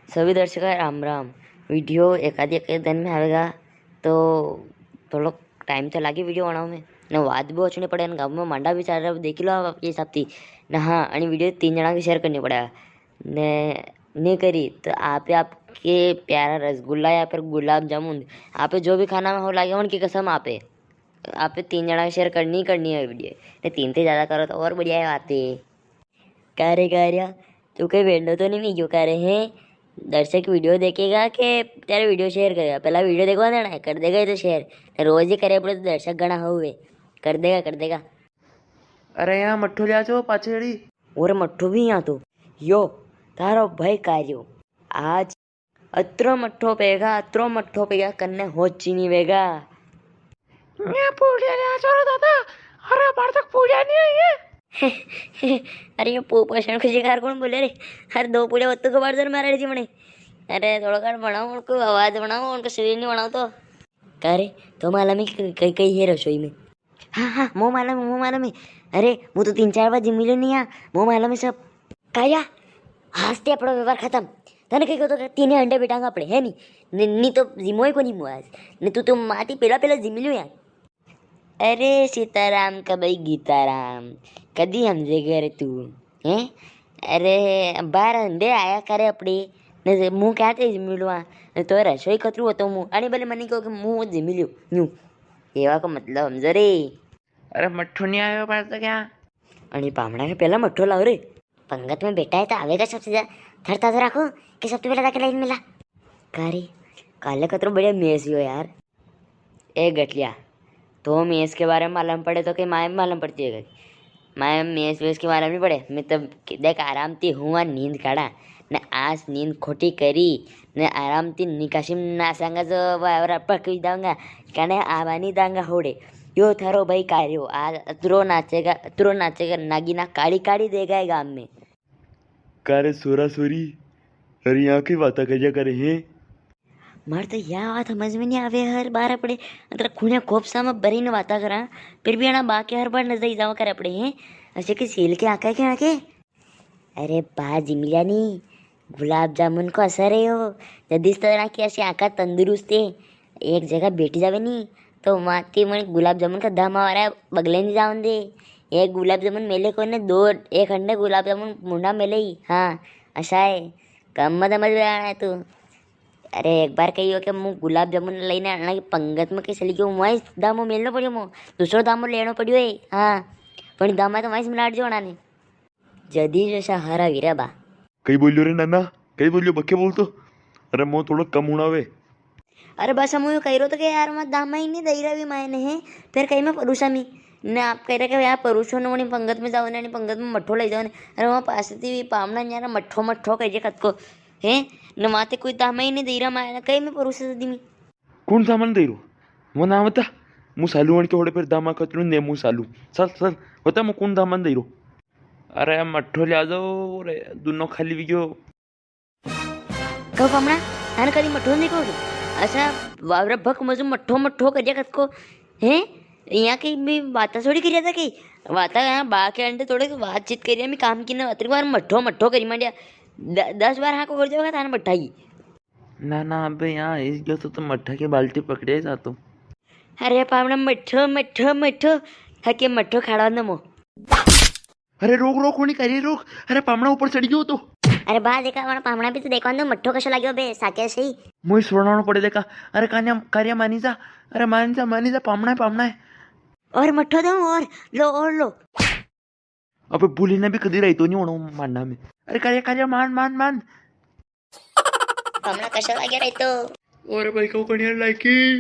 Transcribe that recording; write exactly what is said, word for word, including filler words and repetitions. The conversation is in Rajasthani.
सभी दर्शक राम राम। वीडियो एक आधी एक दिन में आवेगा, तो थोड़ो टाइम तो लागे वीडियो बनावा में, ने वात भी होचनी पड़े, ने गाँव में मांडा भी चाल रहा, देख लो आप आपके हिसाब थी। ने हाँ, अणी वीडियो तीन जना की शेयर करनी पड़ेगा, ने नी करी तो आपे आपके प्यारा रसगुल्ला या फिर गुलाब जामुन, आपे जो भी खाना में हो लागे, उनकी कसम, आपे आपे तीन जना शेयर करनी ही करनी है वीडियो। ने तीन ते ज्यादा करो तो और बढ़िया है बात है। का रे कारिया, तू कई बेंडो तो नी वी गयो का रे? हैं, दर्शक वीडियो देखेगा के तेरा वीडियो शेयर करेगा? पहला वीडियो देखवा देना है, कर देगा ये तो शेयर। ने रोज ही करे पड़े तो दर्शक घणा हुए, कर देगा, कर देगा। अरे यहाँ मट्ठो लिया जो पाछेड़ी। और मट्ठो भी यहाँ तो, यो थारो भाई कारियो आज अतरो मट्ठो पेगा, अतरो मट्ठो पेगा, कन्ने होची नी वेगा। मैं पूड़िया ले आ छोरा दादा, अरे बार तक पूड़िया नी आई है। अरे ये पोपा शण को शिकार कौन बोले रे? अरे दो पूड़िया वत्तू को बार जर मारे जी मने। अरे थोड़ा कर बनाओ, उनको आवाज बनाओ, उनको शरीर नी बनाओ तो। का रे, तो माला में कई, कई, कई है रसोई में? हाँ, हाँ, मो मालूम है, मो मालूम है। अरे, मु तो तीन चार बार जिमी लियो नी, हाँ, मो मालूम है सब। कारिया, आज ते अपणो व्यवहार खत्म। तने कई को तो तीन अंडे बेटांगा अपणे, है नी? नी, नी तो जिमो ही कोनी मु आज। ने तू तो माती पेला पेला जिमी लियो यार। अरे सीताराम का भाई गीताराम, कदी हमजेगा रे तू, हैं? अरे, बार अंडे आया करे अपणे, ने मु क्या ते जिमी लूँ? ने तो रसोई कतरू होतो मु, अने भले मने कहो कि मु जिमी लियो, न्यू। केवा को मतलब हमजो रे। अरे मट्ठो नी आयो पास तो क्या? अणी पामणा के पेला मट्ठो लाओ रे। पंगत में बेठा है तो आवेगा सबसे ज्यादा। थरता तो राखो कि सबसे पेला जाके लाइन मिला। का रे, काले कतरो बढ़िया मैच हुयो यार। ए गठलिया, तो मैच के बारे में मालूम पड़े तो कई माए मालूम पड़ती है कई? माए मैच वैच के बारे में नी पड़े। मैं तो देख आराम ती हुआ नींद काढ़ा, ने आज नींद खोटी करी, ने आराम ती निकासी में नाचांगा जो वावरा पक भी दांगा, कने आवा नी दांगा होड़े। यो थारो भाई कारियो, आज अतरो नाचेगा, अतरो नाचेगा, नागिना काढ़ी काढ़ी देगा ये गाम में। का रे सोरा सोरी, अरे यहाँ की बाता करिया करे हैं? मार तो या बात समझ में नी आवे, हर बार अपणे अंदर खुण्या खोपसा में भरी ने बाता करा, फिर भी अणा बा के हर बार नजर जावा करे अपणे हैं। ऐसे कि सील के आंखा के आंखे। अरे बा जिमी लिया नी, गुलाब जामुन को असर है यो। जदी इस तरह की ऐसी आंखा तंदुरुस्त है, एक जगह बैठी जावे नी, तो माती मन गुलाब जामुन का धामा वाला बगले नी जावन दे। एक गुलाब जामुन मेले कोने, दो, एक अंडे गुलाब जामुन मुंडा मेले ही। हाँ, असा है, कम मत समझ में आना है तू। अरे, एक बार कहियो कि मु गुलाब जामुन लेने आना की पंगत में कैसे लिखो, वहीं धामो मेलनो पड़ियो मो, दूसरो धामो लेनो पड़ियो है। हाँ, पण धामा तो वहीं से मिलाट जो अणा ने। जदी जैसा हारा वीरा बा। कई बोलियो रे नाना, कई बोलियो, बक्के बोल तो। अरे मो थोड़ो कम हुणावे। अरे बस मु यो कही रो तो के यार, मैं दामा ही नी दई रहा भी मायने है, फिर कई मैं परूसा मी। ने आप कही रहे कि यार परूसो ने वणी पंगत में जाओ ने, वणी पंगत में मट्ठो ले जाओ ने। अरे वहाँ पास थी भी पामणा न्यारा मट्ठो मट्ठो कह जे कत को है, ने वहाँ ते कोई दामा ही नी दई रहा मायने, कई मैं परूसा दी मी। कौन सामान दे रो? वो नाम बता। मु सालू वण के होड़े फिर दामा कतरू ने मु सालू। चल, चल, बता मु कौन दामा दे रो? अरे, मट्ठो ले आ जाओ रे, दोनों खाली वीडियो। कहो पामणा, थाने कदी मट्ठो नी देखो के? अच्छा, वावरे भक मजू मट्ठो मट्ठो करिया कत को, हैं? यहाँ की भी बाता थोड़ी करिया था कि? बाता यहाँ बा के अंडे थोड़े बातचीत करिया, मैं काम की ना अतरी बार मट्ठो मट्ठो करी मांडिया। द-, दस बार हाँ को कर जाओगा थाने मट्ठा ही। ना, ना, अबे यहाँ इस गयो तो, तो मट्ठा की बाल्टी पकड़े जा तो। अरे पामणा मट्ठो, मट्ठो, मट्ठो, हके मट्ठो खाड़ा न मो। अरे रोक, रोक, कोनी करे, रोक। अरे पामणा ऊपर चढ़ गयो तो। अरे बा देखा, वणा पामणा भी तो देखवा दो, मट्ठो कसो लाग्यो बे, साके सही। मुई सुनानो पड़े देखा। अरे कान्या, कारिया मानी जा। अरे मान जा, मानी जा, पामणा है, पामणा है। और मट्ठो दो, और लो, और लो। अबे भूली ने भी कदी रायतो नी होणो मांडा में। अरे कारिया, कारिया, मान, मान, मान। पामणा कसो लाग्यो रायतो? और भाई को कणिया लाइकी।